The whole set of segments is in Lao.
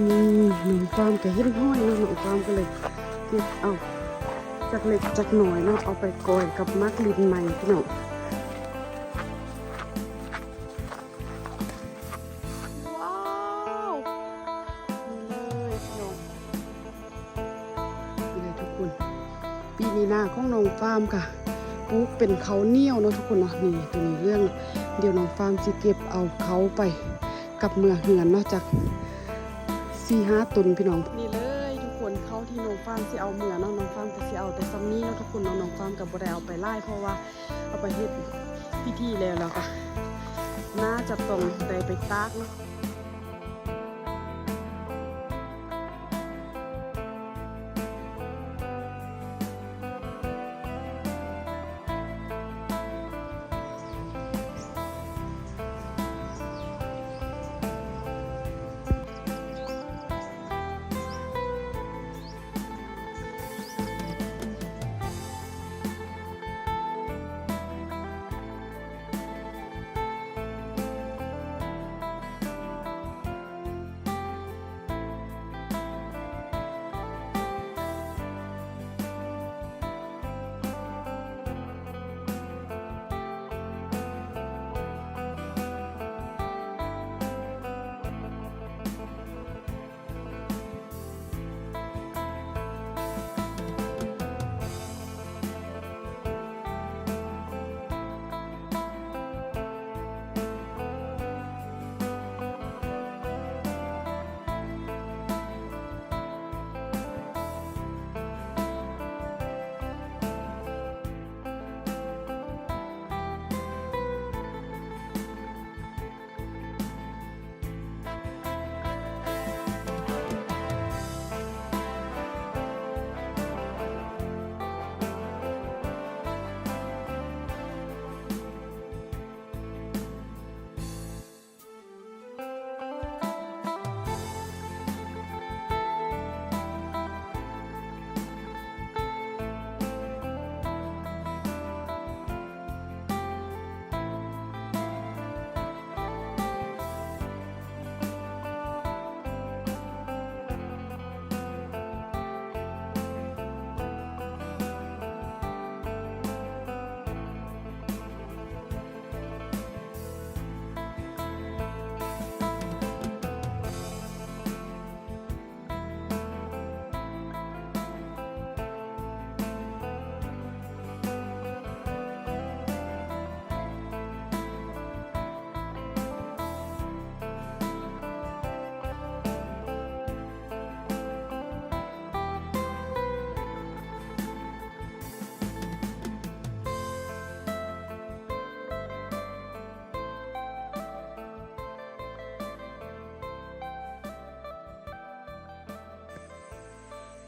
ນີ້ນ້ອງຟາມກໍເຫັນຮອຍເນາະ ນ້ອງຟາມກໍເລີຍເກັບເອົາຈັກເລັກຈັກນ້ອຍເນາະ ເອົາໄປກ້ອຍກັບໝາກລິ້ນໃໝ່ພີ່ນ້ອງ. ວ້າວ ນີ້ເລີຍພີ່ນ້ອງ. ນີ້ແຫຼະທຸກຄົນ ປີນີ້ນາຂອງນ້ອງຟາມກະປູກເປັນເຂົ້າໜຽວເນາະທຸກຄົນເນາະ. ນີ້ ໂຕນີ້ເຫຼືອງ ດຽວນ້ອງຟາມຊິເກັບເອົາເຂົ້າໄປກັບເມືອເຮືອນເນາະ ຈັກສີ່ຫ້າຕົນພີ່ນ້ອງ. ນີ້ເລີຍທຸກຄົນ ເຂົ້າທີ່ນ້ອງຟາມຊິເອົາເມືອເນາະ ນ້ອງຟາມກະຊິເອົາແຕ່ສ່ຳນີ້ເນາະທຸກຄົນເນາະ. ນ້ອງຟາມກະບໍ່ໄດ້ເອົາໄປຫຼາຍ ເພາະວ່າເອົາໄປເຮັດພິທີແລ້ວ ແລ້ວກະໜ້າຈະຕ້ອງໄດ້ໄປຕາກເນາະ.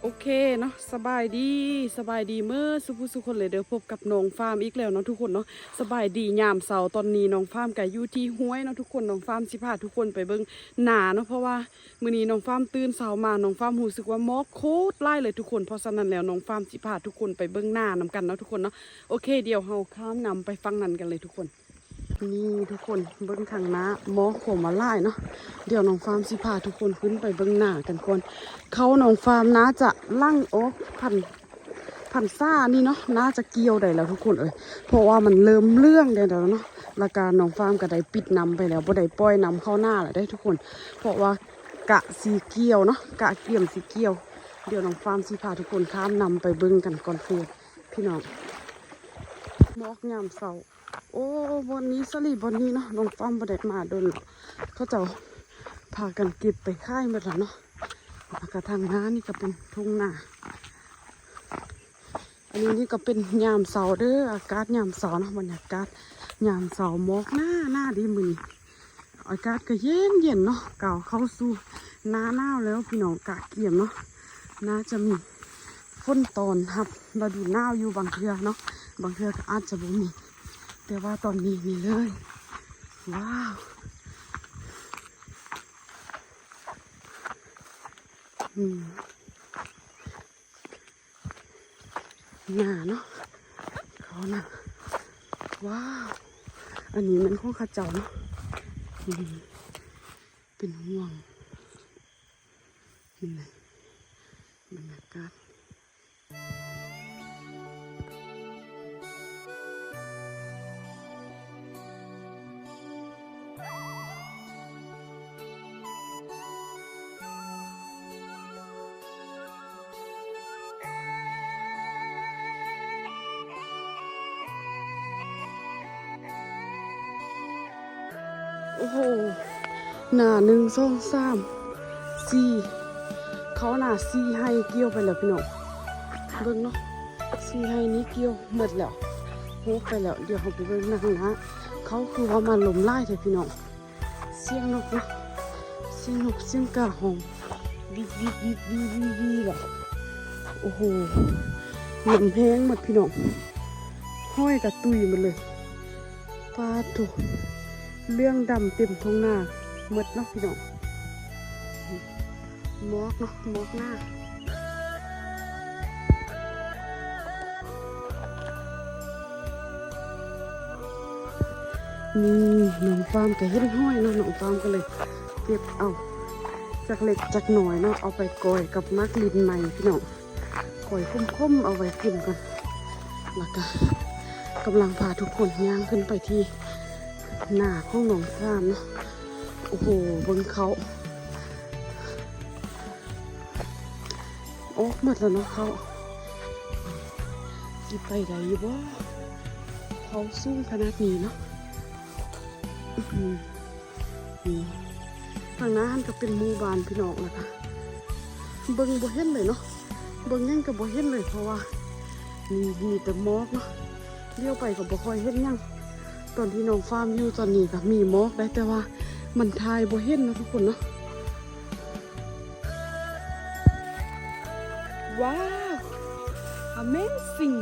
ໂອເຄເນາະ ສະບາຍດີ ສະບາຍດີເໝິດສູ່ຜູ້ສູ່ຄົນເລີຍເດີ ພົບກັບນ້ອງຟາມອີກແລ້ວເນາະທຸກຄົນເນາະ. ສະບາຍດີຍາມເຊົ້າ ຕອນນີ້ນ້ອງຟາມກະຢູ່ທີ່ຫ້ວຍເນາະທຸກຄົນ. ນ້ອງຟາມຊິພາທຸກຄົນໄປເບິ່ງນາເນາະ ເພາະວ່າມື້ນີ້ນ້ອງຟາມຕື່ນເຊົ້າມາ ນ້ອງຟາມຮູ້ສຶກວ່າໝອກໂຄດຫຼາຍເລີຍທຸກຄົນ. ເພາະສະນັ້ນແລ້ວ ນ້ອງຟາມຊິພາທຸກຄົນໄປເບິ່ງນານຳກັນເນາະທຸກຄົນເນາະ. ໂອເຄ ດຽວເຮົາຂ້າມນ້ຳໄປຝັ່ງນັ້ນກັນເລີຍທຸກຄົນ. ນີ້ທຸກຄົນເບິ່ງທາງໜ້າ ໝອກໂຄມາຫຼາຍເນາະ. ດຽວນ້ອງຟາມຊິພາທຸກຄົນຂຶ້ນໄປເບິ່ງໜ້າກັນກ່ອນ. ເຂົ້ານ້ອງຟາມໜ້າຈະຫຼັ່ງອອກພັນ ພັນສານີ້ເນາະ ໜ້າຈະກ່ຽວໄດ້ແລ້ວທຸກຄົນເອີຍ ເພາະວ່າມັນເລີ່ມເຫຼືອງແດ່ແລ້ວເນາະ. ແລ້ວກະນ້ອງຟາມກະໄດ້ປິດນ້ຳໄປແລ້ວ ບໍ່ໄດ້ປ່ອຍນ້ຳເຂົ້າໜ້າແລ້ວເດ້ທຸກຄົນ ເພາະວ່າກະຊິກ່ຽວເນາະ ກະກຽມຊິກ່ຽວ. ດຽວນ້ອງຟາມຊິພາທຸກຄົນຂ້າມນ້ຳໄປເບິ່ງກັນກ່ອນເດີພີ່ນ້ອງ. ໝອກຍາມເຊົ້າ ໂອ້ ບ່ອນນີ້ ສາລີບ່ອນນີ້ເນາະ ນ້ອງຟາມບໍ່ໄດ້ມາດົນແລ້ວ. ເຂົາເຈົ້າພາກັນເກັບໄປຂາຍໝົດແລ້ວເນາະ. ແລ້ວກະທາງໜ້ານີ້ກະເປັນທົ່ງນາ. ອັນນີ້ນີ້ກະເປັນຍາມເຊົ້າເດີ ອາກາດຍາມເຊົ້າເນາະ ບັນຍາກາດຍາມເຊົ້າ ໝອກໜາໜາເດ້ມື້ນີ້. ອາກາດກະເຢັນເຢັນເນາະ ກ້າວເຂົ້າສູ່ໜ້າໜາວແລ້ວພີ່ນ້ອງ ກະກຽມເນາະ. ໜ້າຈະມີຝົນຕ້ອນຮັບລະດູໜາວຢູ່ບາງເທື່ອເນາະ ບາງເທື່ອກະອາດຈະບໍ່ມີ. ແຕ່ວ່າຕອນນີ້ນີ້ເລີຍ ວ້າວ ອືມ ໜ້າເນາະ ເຂົ້າໜ້າ. ວ້າວ ອັນນີ້ແມ່ນຂອງເຂົາເຈົ້າເນາະ. ອືມ ເປັນຫ່ວງ ນີ້ແຫຼະ ບັນຍາກາດ. ໂອ້ໂຫ ໜ້າ ໜຶ່ງ ສອງ ສາມ ສີ່ ເຂົ້າໜ້າສີ່ໄຮ່ກ່ຽວໄປແລ້ວພີ່ນ້ອງ ເບິ່ງເນາະ ສີ່ໄຮ່ນີ້ກ່ຽວໝົດແລ້ວ ໂຮບໄປແລ້ວ. ດຽວເຮົາໄປເບິ່ງໜ້າຂ້າງໜ້າ ເຂົາຄືວ່າມາລົມຫຼາຍແທ້ພີ່ນ້ອງ. ສຽງນົກເນາະ ສຽງນົກ ສຽງກາຮ້ອງ ວິບວິບວິບວິບວິບວິບແຫຼະ. ໂອ້ໂຫ ນ້ຳແຫ້ງໝົດພີ່ນ້ອງ ຫ້ອຍກະຕຸ້ຍໝົດເລີຍ. ປາດໂທ້ ເຫຼືອງດຳເຕັມທົ່ງນາໝົດເນາະພີ່ນ້ອງ. ໝອກເນາະ ໝອກໜາ. ນີ້ນ້ອງຟາມກະເຫັນຫ້ອຍເນາະ ນ້ອງຟາມກະເລີຍເກັບເອົາຈັກເລັກຈັກນ້ອຍເນາະ ເອົາໄປກ້ອຍກັບໝາກລິ້ນໃໝ່ພີ່ນ້ອງ ກ້ອຍຂົມໆ ເອົາໄວ້ກິນກ່ອນ. ແລ້ວກະກຳລັງພາທຸກຄົນຍ່າງຂຶ້ນໄປທີ່ໜ້າຂອງນ້ອງຟາມເນາະ. ໂອ້ໂຫ ເບິ່ງເຂົ້າ ອອກໝົດແລ້ວເນາະເຂົ້າ ຊິໄປໄດ້ຢູ່ບໍ່ ເຂົ້າສູງຂະໜາດນີ້ເນາະ. ອືມ ນີ້ ທາງໜ້າຫັ້ນກະເປັນໝູ່ບ້ານພີ່ນ້ອງ ແລ້ວກະເບິ່ງບໍ່ເຫັນເລີຍເນາະ ເບິ່ງຫຍັງກະບໍ່ເຫັນເລີຍ ເພາະວ່າມີ ມີແຕ່ໝອກເນາະ ຫຼຽວໄປກະບໍ່ຄ່ອຍເຫັນຫຍັງ. ຕອນທີ່ນ້ອງຟາມຢູ່ຕອນນີ້ກະມີໝອກໄດ໋ ແຕ່ວ່າມັນຖ່າຍບໍ່ເຫັນເນາະທຸກຄົນເນາະ. ວ້າວ Amazing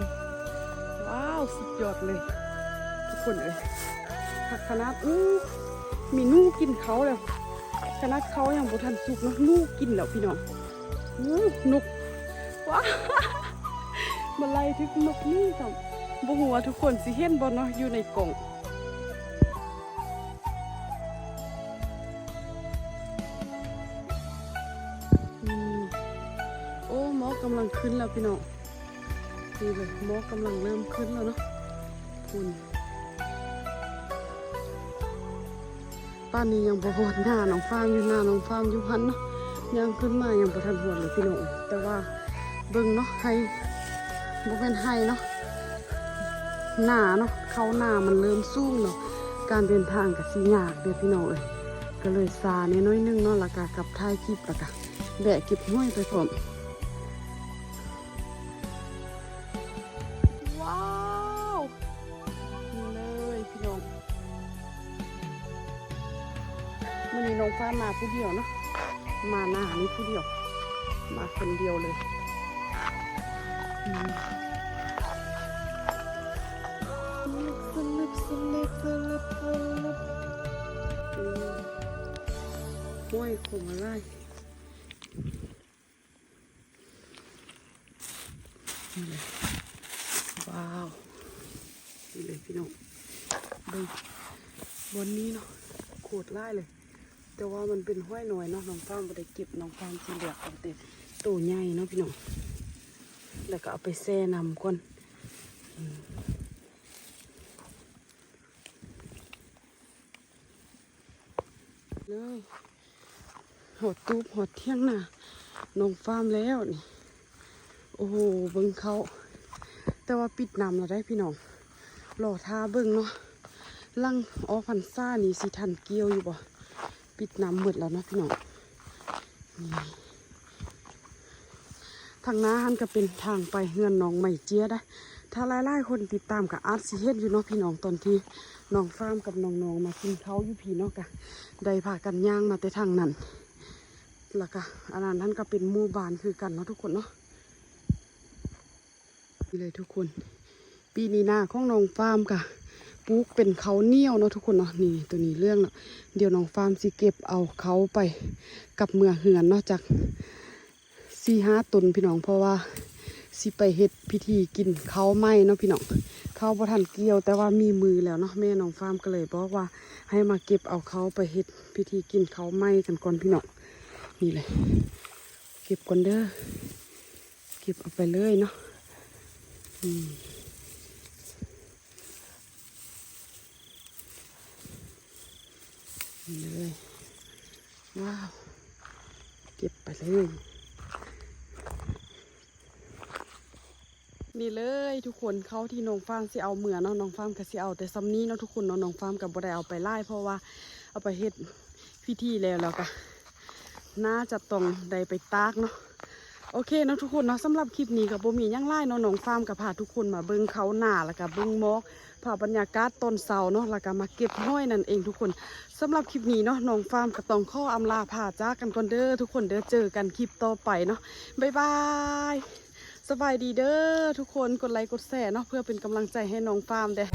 ວ້າວ ສຸດຍອດເລີຍທຸກຄົນເອີຍ ຄັກຂະໜາດ. ອູ້ ມີໜູກິນເຂົ້າແລ້ວ ຂະໜາດເຂົ້າຍັງບໍ່ທັນສຸກເນາະ ໜູກິນແລ້ວພີ່ນ້ອງ. ອູ້ ນົກ ວ້າວ ມາໄລ່ຖືກນົກນີ້ຊ້ຳ ບໍ່ຮູ້ວ່າທຸກຄົນຊິເຫັນບໍ່ເນາະ ຢູ່ໃນກ້ອງ. ອືມ ໂອ້ ໝອກກຳລັງຂຶ້ນແລ້ວພີ່ນ້ອງ ນີ້ເລີຍ ໝອກກຳລັງເລີ່ມຂຶ້ນແລ້ວເນາະ ພຸ້ນ ປ່ານນີ້ຍັງບໍ່ຮອດໜ້ານ້ອງຟາມຢູ່ ໜ້ານ້ອງຟາມຢູ່ຫັ້ນເນາະ ຍ່າງຂຶ້ນມາຍັງບໍ່ທັນຮອດເລີຍພີ່ນ້ອງ. ແຕ່ວ່າເບິ່ງເນາະ ໄຮ່ ບໍ່ແມ່ນໄຮ່ເນາະ ໜ້າເນາະ ເຂົ້າໜ້າມັນເລີ່ມສູງເນາະ ການເດີນທາງກະຊິຍາກເດ້ພີ່ນ້ອງເອີຍ ກະເລີຍຊ້າແດ່ໜ້ອຍໜຶ່ງເນາະ ແລ້ວກະກັບຖ່າຍຄລິບ ແລ້ວກະແວະເກັບຫອຍໄປພ້ອມ. ວ້າວ ນີ້ເລີຍພີ່ນ້ອງ ມື້ນີ້ນ້ອງຟ້າມາຜູ້ດຽວເນາະ ມາໜ້ານີ້ຜູ້ດຽວ ມາຄົນດຽວເລີຍ. ອືມ ສະລຶບ ສະລຶບ ສະລຶບ ສະລຶບ ອືມ ໂອ້ຍ ຂົງຫຼາຍ. ນີ້ເລີຍ ວ້າວ ນີ້ເລີຍພີ່ນ້ອງ ເບິ່ງບ່ອນນີ້ເນາະ ໂຄດຫຼາຍເລີຍ ແຕ່ວ່າມັນເປັນຫອຍນ້ອຍເນາະ ນ້ອງຟາມບໍ່ໄດ້ເກັບ ນ້ອງຟາມຊິເລືອກເອົາແຕ່ໂຕໃຫຍ່ເນາະພີ່ນ້ອງ ແລ້ວກະເອົາໄປແຊ່ນ້ຳກ່ອນ. ອືມ ເລີຍ ຮອດຕູບ ຮອດຖຽງນານ້ອງຟາມແລ້ວນີ້. ໂອ້ໂຫ ເບິ່ງເຂົ້າ ແຕ່ວ່າປິດນ້ຳແລ້ວໄດ໋ພີ່ນ້ອງ ລໍຖ້າເບິ່ງເນາະ ຫຼັງອອກພັນສານີ້ຊິທັນກ່ຽວຢູ່ບໍ່ ປິດນ້ຳໝົດແລ້ວເນາະພີ່ນ້ອງ. ນີ້ ທາງໜ້າຫັ້ນກະເປັນທາງໄປເຮືອນນ້ອງໄມເຈ້ຍໄດ໋ ຖ້າຫຼາຍໆຄົນຕິດຕາມກະອາດຊິເຫັນຢູ່ເນາະພີ່ນ້ອງ ຕອນທີ່ນ້ອງຟາມກັບນ້ອງໆມາກິນເຂົ້າຢູ່ພີ້ເນາະ ກະໄດ້ພາກັນຍ່າງມາແຕ່ທາງນັ້ນ ແລ້ວກະອັນນັ້ນຫັ້ນກະເປັນໝູ່ບ້ານຄືກັນເນາະທຸກຄົນເນາະ. ນີ້ເລີຍທຸກຄົນ ປີນີ້ນາຂອງນ້ອງຟາມກະປູກເປັນເຂົ້າໜຽວເນາະທຸກຄົນເນາະ. ນີ້ ໂຕນີ້ເຫຼືອງແລ້ວ ດຽວນ້ອງຟາມຊິເກັບເອົາເຂົ້າໄປກັບເມືອເຮືອນເນາະ ຈັກສີ່ຫ້າຕົນພີ່ນ້ອງ ເພາະວ່າຊິໄປເຮັດພິທີກິນເຂົ້າໃໝ່ເນາະພີ່ນ້ອງ. ເຂົ້າບໍ່ທັນກ່ຽວ ແຕ່ວ່າມີມືແລ້ວເນາະ ແມ່ນ້ອງຟາມກະເລີຍບອກວ່າໃຫ້ມາເກັບເອົາເຂົ້າໄປເຮັດພິທີກິນເຂົ້າໃໝ່ກັນກ່ອນພີ່ນ້ອງ. ນີ້ເລີຍ ເກັບກ່ອນເດີ ເກັບເອົາໄປເລີຍເນາະ ອືມ ນີ້ເລີຍ ວ້າວ ເກັບໄປເລີຍ. ນີ້ເລີຍທຸກຄົນ ເຂົ້າທີ່ນ້ອງຟາມຊິເອົາເມືອເນາະ ນ້ອງຟາມກໍຊິເອົາແຕ່ສ່ຳນີ້ເນາະທຸກຄົນເນາະ ນ້ອງຟາມກໍບໍ່ໄດ້ເອົາໄປຫຼາຍ ເພາະວ່າເອົາໄປເຮັດພິທີແລ້ວ ແລ້ວກໍໜ້າຈະຕ້ອງໄດ້ໄປຕາກເນາະ. ໂອເຄເນາະທຸກຄົນເນາະ ສຳລັບຄລິບນີ້ກໍບໍ່ມີຫຍັງຫຼາຍເນາະ ນ້ອງຟາມກໍພາທຸກຄົນມາເບິ່ງເຂົ້ານາ ແລ້ວກໍເບິ່ງໝອກ ພາບບັນຍາກາດຕອນເຊົ້າເນາະ ແລ້ວກໍມາເກັບຫອຍນັ້ນເອງທຸກຄົນ. ສຳລັບຄລິບນີ້ເນາະ ນ້ອງຟາມກໍຕ້ອງຂໍອຳລາພາຈາກກັນກ່ອນເດີທຸກຄົນເດີ ເຈີກັນຄລິບຕໍ່ໄປເນາະ ບາຍບາຍ. ສະບາຍດີເດີທຸກຄົນ ກົດໄລກົດແຊເນາະ ເພື່ອເປັນກຳລັງໃຈໃຫ້ນ້ອງຟາມເດີ.